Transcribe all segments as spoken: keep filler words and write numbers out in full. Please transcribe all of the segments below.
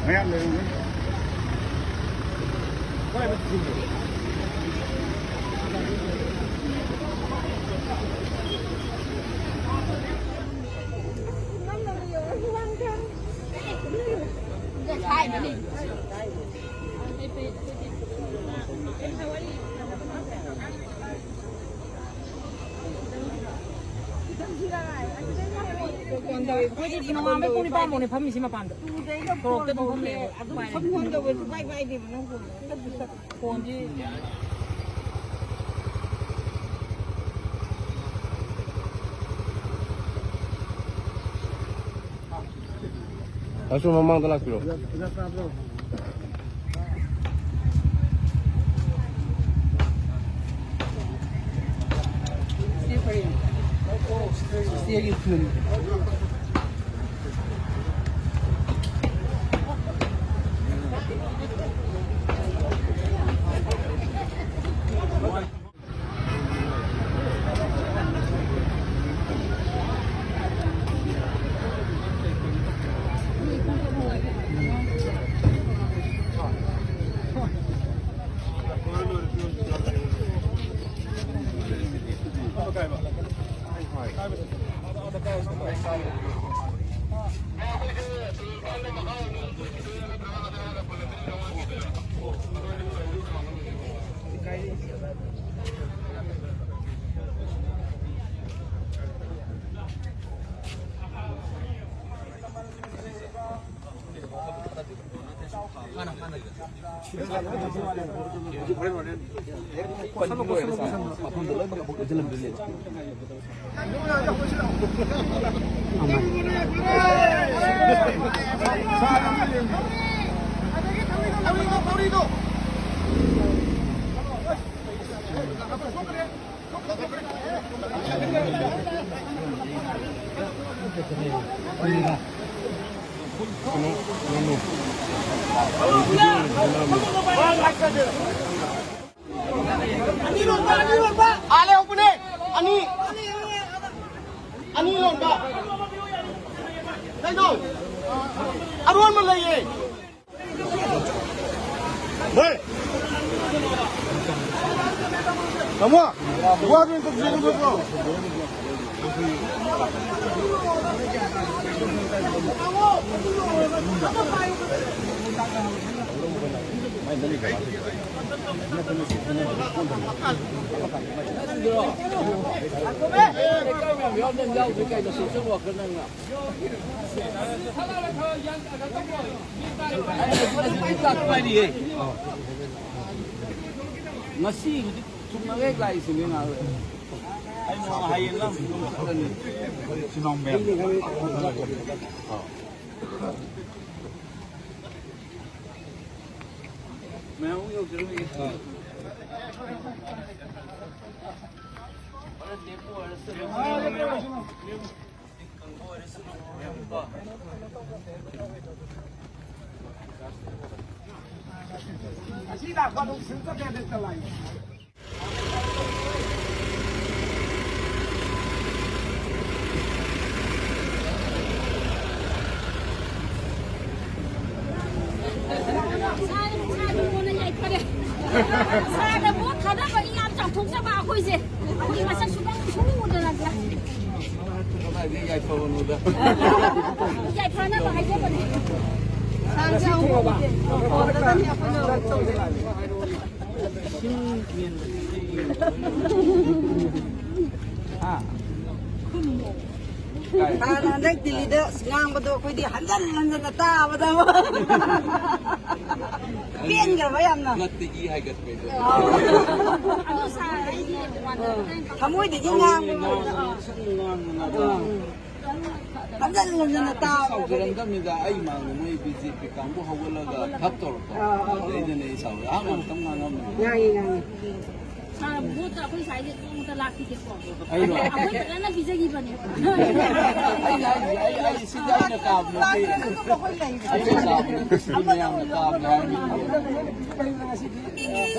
ꯃꯌꯥꯝ ꯂꯩꯔꯝꯒꯅꯤ꯫ ꯐꯣꯟ ꯇꯧꯋꯦ꯫ ꯑꯩꯈꯣꯏꯗꯤ ꯅꯣꯡꯉꯥꯟꯕꯩ ꯄꯨꯡ ꯅꯤꯄꯥꯟ ꯐꯥꯎꯅꯦ ꯐꯝꯃꯤꯁꯦ ꯃꯄꯥꯟꯗ꯫ ꯁꯣꯔꯣꯛꯇ ꯑꯗꯨꯝ ꯐꯝ ꯂꯩꯌꯦꯕ꯫ ꯑꯗꯨꯝ ꯐꯝ ꯐꯝꯗꯕ ꯁꯨꯡꯄꯥꯏ ꯄꯥꯏꯗꯦꯕ ꯅꯪ ꯐꯣꯟꯗꯣ꯫ ꯐꯣꯟꯗꯤ ꯑꯁꯨꯝ ꯃꯃꯥꯡꯗ ꯂꯥꯛꯄꯤꯔꯣ꯫ ꯑꯅꯤ ꯂꯣꯟꯕ, ꯑꯅꯤ ꯂꯣꯟꯕ꯫ ꯀꯩꯅꯣ? ꯑꯔꯣꯟꯕ ꯂꯩꯌꯦ꯫ ꯍꯣꯏ꯫ ꯇꯥꯃꯣ, ꯋꯥꯗꯨ ꯑꯝꯇ ꯆꯦꯛ ꯇꯧꯊꯣꯛꯈ꯭ꯔꯣ꯫ ꯉꯁꯤ ꯍꯧꯖꯤꯛ ꯊꯨꯡꯅꯔꯦ ꯂꯥꯛꯏꯁꯤꯅꯦ ꯉꯥꯏꯍꯥꯛ ꯂꯩꯔ꯫ ꯑꯩ ꯅꯣꯡꯃ ꯍꯌꯦꯡ ꯂꯥꯡ ꯑꯗꯨꯝ ꯆꯠꯂꯅꯤ꯫ ꯃꯌꯥꯝ ꯑꯃꯨꯛ ꯌꯧꯖꯔꯝꯃꯒꯦ꯫ ꯑꯁꯤ ꯂꯥꯛꯄ ꯑꯗꯨꯝ ꯁꯤꯜ ꯆꯠꯀꯦ ꯍꯥꯏꯗꯤ ꯆꯠꯂꯥꯏ꯫ ꯁꯥꯔ, ꯁꯥꯔ, ꯀꯣꯟꯅ ꯌꯥꯏꯐꯔꯦ꯫ ꯁꯥꯔꯅ ꯚꯣꯠ ꯊꯥꯗꯕꯒꯤ ꯌꯥꯝ ꯆꯥꯎꯊꯣꯛꯆꯕ ꯑꯩꯈꯣꯏꯁꯦ꯫ ꯑꯩꯈꯣꯏ ꯃꯁꯛ ꯁꯨꯛꯈꯪ ꯈꯪꯉꯨꯗꯅ꯫ ꯀꯗꯥꯏꯗꯒꯤ ꯌꯥꯏꯐꯕꯅꯣꯗ꯫ ꯌꯥꯏꯐꯅꯕ ꯍꯥꯏꯖꯕꯅꯦ꯫ ꯁꯥꯔꯁꯦ ꯑꯃꯨꯛ ꯎꯗꯦ꯫ ꯍꯣꯡꯒꯗꯕꯅꯤ ꯑꯩꯈꯣꯏꯅ꯫ ꯍꯥ? ꯁꯥꯔꯅ ꯍꯟꯗꯛ ꯗꯤꯜꯂꯤꯗ ꯉꯥꯡꯕꯗꯣ ꯑꯩꯈꯣꯏꯗꯤ ꯍꯟꯖꯟ ꯍꯟꯖꯟꯅ ꯇꯥꯕꯗ ꯄꯦꯟꯈ꯭ꯔꯕ ꯌꯥꯝꯅ꯫ ꯅꯠꯇꯦ, ꯏ ꯍꯥꯏꯒꯠꯄꯩꯗꯣ꯫ ꯑꯗꯨ ꯁꯥꯔ ꯑꯩꯗꯤ ꯊꯃꯣꯏꯗꯒꯤ ꯉꯥꯡꯕ ꯉꯥꯡꯗꯅ ꯑꯗꯣ꯫ ꯍꯟꯖꯟ ꯍꯟꯖꯟꯅ ꯇꯥꯕ꯫ ꯁꯥꯎꯖꯔꯝꯗꯕꯅꯤꯗ, ꯑꯩ ꯃꯥꯡꯗ ꯃꯣꯏ ꯕꯤ ꯖꯦ ꯄꯤ ꯀꯥꯡꯕꯨ ꯍꯧꯒꯠꯂꯒ ꯊꯞ ꯇꯧꯔꯛꯄ꯫ ꯑꯥ, ꯑꯥ, ꯑꯥ꯫ ꯑꯗꯩꯗꯅꯦ ꯑꯩ ꯁꯥꯎꯔꯦ꯫ ꯑꯍꯥꯟꯕ ꯑꯝꯇꯪ ꯉꯥꯡꯉꯝꯕꯅꯤ꯫ ꯉꯥꯡꯉꯤ, ꯉꯥꯡꯉꯤ꯫ ꯁꯥꯔ, ꯚꯣꯠꯇ ꯑꯩꯈꯣꯏ ꯁ꯭ꯋꯥꯏꯗ ꯅꯣꯡꯃꯇ ꯂꯥꯛꯈꯤꯗꯦꯀꯣ꯫ ꯑꯩꯔꯣ? ꯑꯩꯈꯣꯏ ꯐꯖꯅ ꯄꯤꯖꯈꯤꯕꯅꯦ꯫ ꯑꯩꯅ ꯍꯥꯏꯁꯦ, ꯑꯩ, ꯑꯩ ꯁꯤꯗꯤ ꯑꯩꯅ ꯀꯥꯕ ꯅꯠꯇꯦ꯫ ꯑꯩꯅ ꯀꯥꯕ ꯅꯠꯇꯦ, ꯁꯤꯗꯤ ꯃꯌꯥꯝꯅ ꯀꯥꯕꯅꯦ ꯍꯥꯏꯔꯤꯅꯤ꯫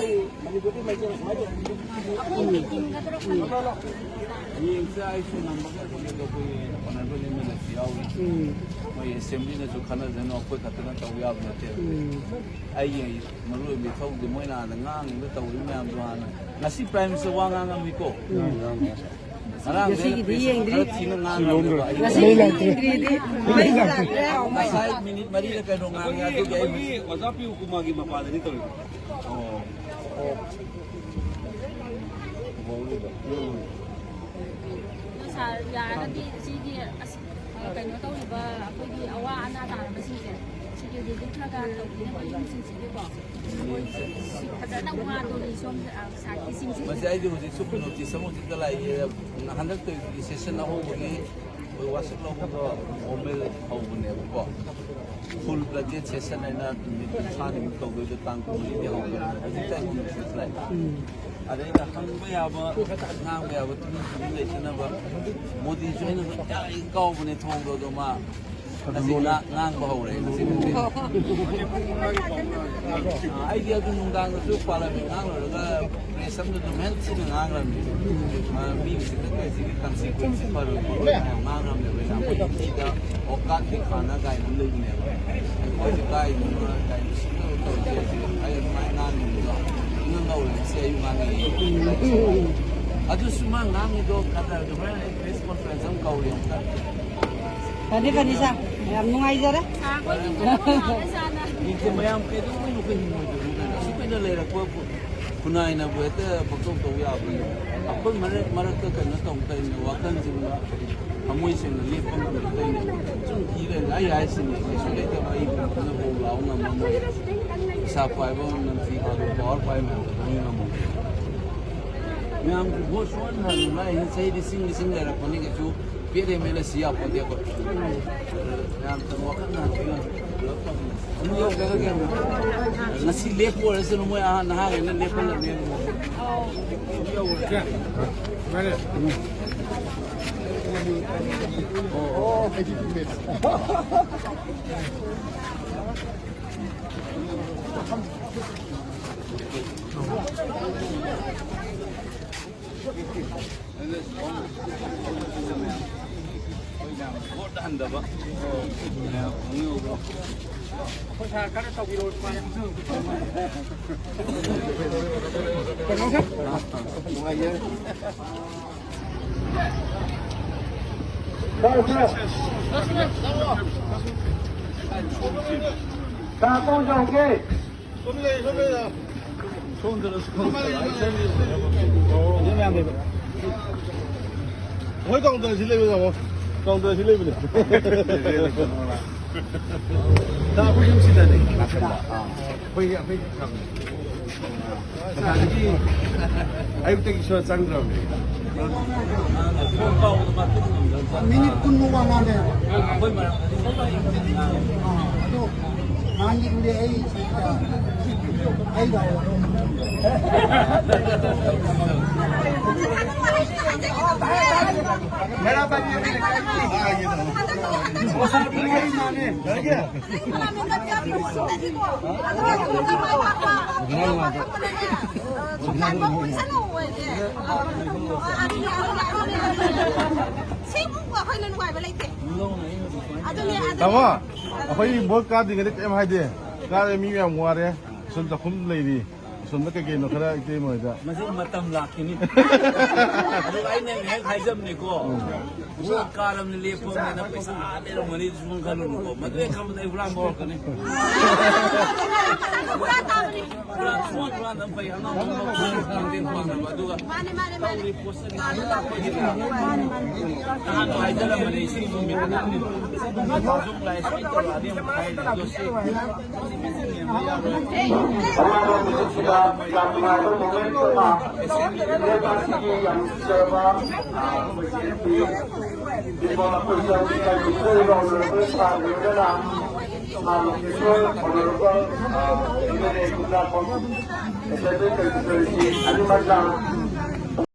ꯑꯩꯈꯣꯏ ꯃꯤꯇꯤꯡꯒ ꯇꯧꯔꯛꯄꯅꯦ꯫ ꯍꯌꯦꯡꯁꯦ ꯑꯩꯁꯨ ꯅꯝꯕꯒ ꯑꯩꯈꯣꯏ ꯑꯣꯅꯔꯦꯕꯜ ꯑꯦꯝ ꯑꯦꯜ ꯑꯦꯁꯨ ꯌꯥꯎꯔꯤ꯫ ꯎꯝ꯫ ꯃꯣꯏ ꯑꯦꯁꯦꯝꯕ꯭ꯂꯤꯅꯁꯨ ꯈꯟꯅꯖꯅꯨ, ꯑꯩꯈꯣꯏ ꯈꯛꯇꯅ ꯇꯧ ꯌꯥꯕ ꯅꯠꯇꯦ꯫ ꯎꯝ꯫ ꯑꯩꯒꯤ ꯃꯔꯨ ꯑꯣꯏꯕ ꯏꯊꯧꯗꯤ ꯃꯣꯏꯅ ꯑꯥꯗ ꯉꯥꯡꯉꯤꯕ ꯇꯧꯔꯤꯕ ꯃꯌꯥꯝꯗꯣ ꯍꯥꯟꯅ, ꯉꯁꯤ ꯄ꯭ꯔꯥꯏꯝ ꯃꯤꯅꯤꯁꯇꯔ ꯋꯥ ꯉꯥꯡꯉꯝꯃꯤꯀꯣ꯫ ꯎꯝ꯫ ꯉꯔꯥꯡꯗꯤ ꯉꯁꯤꯒꯤꯗꯤ ꯌꯦꯡꯗ꯭ꯔꯤ꯫ ꯈꯔ ꯊꯤꯅ ꯉꯥꯡꯉꯝꯃꯦꯕ꯫ ꯉꯁꯤꯒꯤꯗꯤ ꯌꯦꯡꯗ꯭ꯔꯤꯗꯤ꯫ ꯃꯩ ꯂꯥꯛꯇ꯭ꯔꯦ꯫ ꯉꯁꯥꯏ ꯃꯤꯅꯤꯠ ꯃꯔꯤꯔ ꯀꯩꯅꯣ ꯉꯥꯡꯉꯦ, ꯑꯗꯨꯒꯤ ꯑꯩ ꯑꯣꯖꯥ ꯄꯤꯌꯨ ꯀꯨꯃꯥꯔꯒꯤ ꯃꯄꯥꯗꯅꯤ ꯇꯧꯔꯤꯕ꯫ ꯑꯣ꯫ ꯑꯣ꯫ ꯎꯝ꯫ ꯑꯗꯣ ꯁꯥꯔ, ꯌꯥꯔꯒꯗꯤ ꯁꯤꯒꯤ ꯑꯁ, ꯑ, ꯀꯩꯅꯣ ꯇꯧꯔꯤꯕ ꯑꯩꯈꯣꯏꯒꯤ ꯑꯋꯥ ꯑꯅꯥ ꯇꯥꯔꯕꯁꯤꯡꯁꯦ, ꯁꯤꯒꯤ ꯔꯤꯂꯤꯐ ꯄ꯭ꯔꯣꯒ꯭ꯔꯥꯝ ꯇꯧꯕꯤꯅꯕ ꯌꯨꯝꯁꯤꯡꯁꯤꯒꯤꯀꯣ, ꯑꯩꯈꯣꯏ ꯐꯖꯅ ꯋꯥꯗꯣꯔꯤ ꯁꯣꯝ, ꯑ, ꯁꯥꯔꯒꯤ ꯁꯤꯡꯁꯦ꯫ ꯃꯁꯤ ꯑꯩꯁꯨ ꯍꯧꯖꯤꯛ ꯁꯨꯝ ꯅꯣꯇꯤꯁ ꯑꯃ ꯍꯧꯖꯤꯛꯇ ꯂꯥꯛꯏ꯫ ꯍꯟꯗꯛꯇꯒꯤ ꯁꯦꯁꯟ ꯑꯍꯧꯕꯒꯤ ꯑꯩꯈꯣꯏ ꯋꯥꯁꯛ ꯂꯧꯕꯗꯣ ꯐꯣꯔꯃꯦꯜ ꯍꯧꯕꯅꯦꯕꯀꯣ꯫ ꯐꯨꯜ ꯕ꯭ꯂꯖꯦꯠ ꯁꯦꯁꯟ ꯍꯥꯏꯅ ꯅꯨꯃꯤꯠ ꯀꯨꯟꯊ꯭ꯔꯥꯅꯤꯃꯨꯛ ꯇꯧꯗꯣꯏꯗꯣ, ꯇꯥꯡ ꯀꯨꯟꯃꯔꯤꯗꯤ ꯍꯧꯗꯣꯏꯅꯦ꯫ ꯍꯧꯖꯤꯛꯇ ꯑꯩꯉꯣꯟꯗ ꯅꯣꯇꯤꯁ ꯂꯥꯛꯑꯦ꯫ ꯎꯝ꯫ ꯑꯗꯩꯗ ꯍꯪꯕ ꯌꯥꯕ, ꯉꯥꯡꯕ ꯌꯥꯕ ꯇꯨꯃꯤꯟ ꯇꯨꯃꯤꯟ ꯂꯩꯇꯅꯕ꯫ ꯃꯣꯗꯤꯁꯨ ꯑꯩꯅ ꯌꯥꯔꯤꯉꯩ ꯀꯥꯎꯕꯅꯦ ꯊꯣꯡꯗꯣ, ꯑꯗꯣ ꯃꯥ ꯉꯁꯤ ꯉꯥ-, ꯉꯥꯡꯕ ꯍꯧꯔꯦ ꯉꯁꯤ ꯅꯨꯡꯊꯤꯜ꯫ ꯑ, ꯑꯩꯗꯤ ꯑꯗꯨ ꯅꯨꯡꯗꯥꯡꯗꯁꯨ ꯄꯥꯔꯂꯤꯌꯥꯃꯦꯟ ꯉꯥꯡꯂꯨꯔꯒ ꯄ꯭ꯔꯦꯁ ꯑꯃꯗ ꯑꯗꯨꯝ ꯍꯦꯟꯅ ꯊꯤꯅ ꯉꯥꯡꯈ꯭ꯔꯕꯅꯤ꯫ ꯑ, ꯃꯤ ꯎꯁꯤꯠꯇ ꯀꯩꯁꯤꯒꯤ ꯀꯟꯁꯤꯀ꯭ꯋꯦꯟꯁꯁꯦ ꯐꯔꯣꯏ ꯈꯣꯠꯂꯣꯏ ꯍꯥꯏꯅ ꯉꯥꯡꯈ꯭ꯔꯕꯅꯦꯕ꯫ ꯑꯩꯅ ꯑꯩꯈꯣꯏ ꯏꯟꯗꯤꯌꯥꯗ ꯑꯣꯀꯥꯠ ꯗꯤꯈꯥꯅ ꯀꯥꯏꯅ ꯑꯃ ꯂꯩꯕꯅꯦꯕ꯫ ꯑꯩꯈꯣꯏꯁꯦ ꯀꯥꯏꯗꯅꯣ ꯀꯥꯏꯅ ꯁꯤꯗ ꯇꯧꯔꯤꯁꯦ ꯍꯥꯏꯁꯦ ꯑꯩ ꯑꯗꯨꯃꯥꯏꯅ ꯉꯥꯡꯈꯤꯕꯗꯣ ꯏꯉꯝ ꯉꯝꯃꯔꯣꯏ꯫ ꯉꯁꯤ ꯑꯌꯨꯛ ꯉꯥꯡꯉꯛꯑꯦ꯫ ꯑꯗꯨꯁꯨ ꯃꯥ ꯉꯥꯡꯉꯤꯗꯣ ꯀꯗꯔꯗꯣ ꯍꯣꯔꯦꯟ ꯑꯩ ꯄ꯭ꯔꯦꯁ ꯀꯣꯟꯐ꯭ꯔꯦꯟꯁ ꯑꯃ ꯀꯧꯔꯦ ꯑꯃꯨꯛꯇ꯫ ꯐꯅꯤ, ꯐꯅꯤ ꯁꯥꯔ, ꯌꯥꯝ ꯅꯨꯡꯉꯥꯏꯖꯔꯦ꯫ ꯁꯥꯔ, ꯑꯩꯈꯣꯏ ꯃꯌꯥꯝ ꯀꯩꯗꯧꯉꯩ ꯑꯩꯈꯣꯏ ꯍꯤꯡꯉꯣꯏꯗꯣꯏꯅꯣ ꯀꯩꯅꯣ? ꯑꯁꯨꯛ ꯀꯨꯏꯅ ꯂꯩꯔꯛꯄ ꯈꯨꯟꯅꯥꯏꯅꯕꯨ ꯍꯦꯛꯇ ꯄꯪꯇꯧ ꯇꯧ ꯌꯥꯕ꯭ꯔꯅꯦ? ꯑꯩꯈꯣꯏ ꯃꯔꯛ-, ꯃꯔꯛꯇ ꯀꯩꯅꯣ ꯇꯧ ꯇꯧꯔꯤꯅꯦ, ꯋꯥꯈꯜꯁꯤꯡꯗ ꯊꯃꯣꯏ ꯁꯦꯡꯅ ꯂꯦꯞꯄ ꯉꯝꯗ ꯇꯧꯔꯤꯅꯦ꯫ ꯁꯨꯝ ꯊꯤ ꯂꯩꯔꯦ꯫ ꯑꯩ ꯍꯥꯏꯁꯤꯅꯤ, ꯀꯩꯁꯨ ꯂꯩꯇꯕ ꯑꯩ ꯈꯛꯇꯅ ꯍꯣꯡ ꯂꯥꯎ ꯉꯝꯃꯝꯃꯣꯏ꯫ ꯄꯩꯁꯥ ꯄꯥꯏꯕ ꯅꯟꯊꯤ ꯈꯥꯗꯣꯛ ꯄꯋꯥꯔ ꯄꯥꯏ ꯃꯌꯥꯝꯗꯣ ꯂꯣꯏ ꯉꯝꯃꯝꯃꯣꯏ꯫ ꯃꯌꯥꯝꯒꯤ ꯚꯣꯠ ꯁꯨꯍꯟ ꯍꯟ ꯂꯥꯏ ꯆꯍꯤ ꯂꯤꯁꯤꯡ ꯂꯤꯁꯤꯡ ꯂꯩꯔꯛꯄꯅꯤ, ꯀꯩꯁꯨ ꯄꯦꯠ ꯑꯦꯝ ꯑꯦꯜ ꯑꯦ ꯁꯤ ꯌꯥꯄꯣꯟꯇꯦ ꯑꯩꯈꯣꯏ꯫ ꯃꯌꯥꯝ ꯇꯪ ꯋꯥꯈꯜ ꯍꯟꯕꯤꯌꯨ꯫ ꯄꯨꯂꯞ ꯇꯧꯃꯤꯟꯅꯁꯤ꯫ ꯑꯗꯨꯝ ꯌꯧꯔꯛꯀꯅꯤ꯫ ꯉꯁꯤ ꯂꯦꯞꯄ ꯑꯣꯏꯔꯁꯅꯨ, ꯃꯣꯏ ꯑꯍꯥꯟ ꯅꯍꯥꯈꯩꯅ ꯂꯦꯞꯍꯜꯂꯅꯤ꯫ ꯑꯗꯨꯝ ꯌꯧꯔꯛꯀꯦ꯫ ꯑꯣ, ꯑꯣ꯫ ꯚꯣꯠ ꯍꯟꯗꯕ꯫ ꯀꯥ ꯀꯣꯡ ꯆꯧꯒꯦ꯫ ꯁꯣꯝꯗꯔꯁꯨ ꯈꯪꯗꯦ꯫ ꯑꯗꯨ ꯃꯌꯥꯝ ꯂꯩꯕ꯫ ꯍꯣꯏ, ꯀꯥꯎꯟꯇꯔꯁꯤ ꯂꯩꯕ ꯇꯥꯃꯣ꯫ ꯀꯥꯎꯟꯇꯔꯁꯤ ꯂꯩꯕꯅꯦ꯫ ꯇꯥ, ꯑꯩꯈꯣꯏ ꯌꯨꯝꯁꯤꯗꯅꯦ꯫ ꯑꯩꯈꯣꯏꯒꯤ, ꯑꯩꯈꯣꯏꯒꯤ ꯊꯝꯃꯦ꯫ ꯉꯁꯥꯏꯗꯒꯤ ꯑꯌꯨꯛꯇꯒꯤ ꯁꯨꯡꯆꯪ ꯆꯪꯗ꯭ꯔꯕꯅꯦ꯫ ꯃꯤꯅꯤꯠ ꯀꯨꯟꯃꯨꯛ ꯋꯥ ꯉꯥꯡꯉꯦ꯫ ꯑꯗꯣ ꯉꯥꯡꯈꯤꯕꯗꯤ ꯑꯩ, ꯑꯩ ꯂꯥꯛꯑꯣ꯫ ꯁꯤꯃꯨꯛ ꯑꯩꯈꯣꯏꯅ ꯅꯨꯡꯉꯥꯏꯕ ꯂꯩꯇꯦ꯫ ꯑꯗꯨꯅꯦ, ꯑꯗꯨꯅꯦ꯫ ꯇꯥꯃꯣ, ꯑꯩꯈꯣꯏ ꯚꯣꯠ ꯀꯥꯗ꯭ꯔꯤꯉꯩꯗ ꯀꯩꯝ ꯍꯥꯏꯗꯦ꯫ ꯀꯥꯔꯦ, ꯃꯤ ꯃꯌꯥꯝ ꯋꯥꯔꯦ꯫ ꯁꯣꯝ ꯆꯥꯛꯈꯨꯝ ꯂꯩꯔꯤ꯫ ꯁꯣꯝꯗ ꯀꯩ ꯀꯩꯅꯣ ꯈꯔ ꯏꯇꯩꯃ ꯍꯣꯏꯗ꯫ ꯃꯁꯤ ꯃꯇꯝ ꯂꯥꯛꯈꯤꯅꯤ꯫ ꯑꯗꯨꯒ ꯑꯩꯅ ꯍꯦꯛ ꯍꯥꯏꯖꯕꯅꯤꯀꯣ꯫ ꯎꯝ꯫ ꯚꯣꯠ ꯀꯥꯔꯕꯅꯤ ꯂꯦꯞꯄꯕꯅꯤꯅ ꯄꯩꯁꯥ ꯂꯩꯔꯝꯒꯅꯤ ꯁꯨꯝ ꯈꯜꯂꯨꯅꯨꯀꯣ꯫ ꯃꯗꯨ ꯍꯦꯛ ꯈꯟꯕꯗ ꯑꯩ ꯍꯨꯔꯥꯟꯕ ꯍꯧꯔꯛꯀꯅꯤ꯫ ꯍꯨꯔꯥꯟ-, ꯍꯨꯔꯥꯟ-, ꯍꯨꯔꯥꯟꯕ ꯐꯩ, ꯑꯉꯥꯡ ꯑꯃ ꯂꯧꯊꯣꯛꯑꯒ ꯈꯪꯗꯦ ꯍꯨꯔꯥꯟꯕ꯫ ꯑꯗꯨꯒ ꯃꯥꯅꯦ, ꯃꯥꯅꯦ, ꯃꯥꯅꯦ꯫ ꯇꯧꯔꯤ ꯄꯣꯠꯁꯦ ꯅꯍꯥꯟ ꯑꯩꯈꯣꯏꯒꯤ ꯅꯍꯥꯟ ꯍꯥꯏꯖꯔꯝꯕꯅꯤ ꯁꯤꯒꯤ ꯅꯨꯃꯤꯠ ꯅꯍꯥꯟ ꯁꯨꯝ ꯂꯥꯏ ꯁꯣꯏ ꯇꯧꯔꯛꯑꯗꯤ ꯑꯃꯨꯛ ꯍꯥꯏꯔꯤꯅꯤ꯫ ꯑꯗꯣ ꯁꯤ ꯑꯃꯔꯣꯝꯗ ꯌꯥꯝ ꯅꯨꯡꯉꯥꯏꯕ ꯃꯣꯃꯦꯟ ꯑꯃ, ꯂꯩꯕꯥꯛꯁꯤꯒꯤ ꯌꯥꯝ ꯅꯨꯡꯁꯤꯖꯔꯕ, ꯑ, ꯑꯩꯈꯣꯏꯒꯤ ꯏꯕꯣ ꯑꯩꯈꯣꯏ ꯆꯥꯎꯕꯤ ꯀꯟꯕꯤꯖꯔꯤꯕ ꯑꯣꯅꯔꯦꯕꯜ ꯁꯥꯔ ꯂꯣꯏꯅꯅ ꯁꯥꯔ ꯂꯣꯀꯦꯁꯣꯔ ꯑꯣꯅꯔꯦꯕꯜ, ꯑ, M L A Khundrakpam assembly constituency ꯑꯅꯤꯃꯛꯅ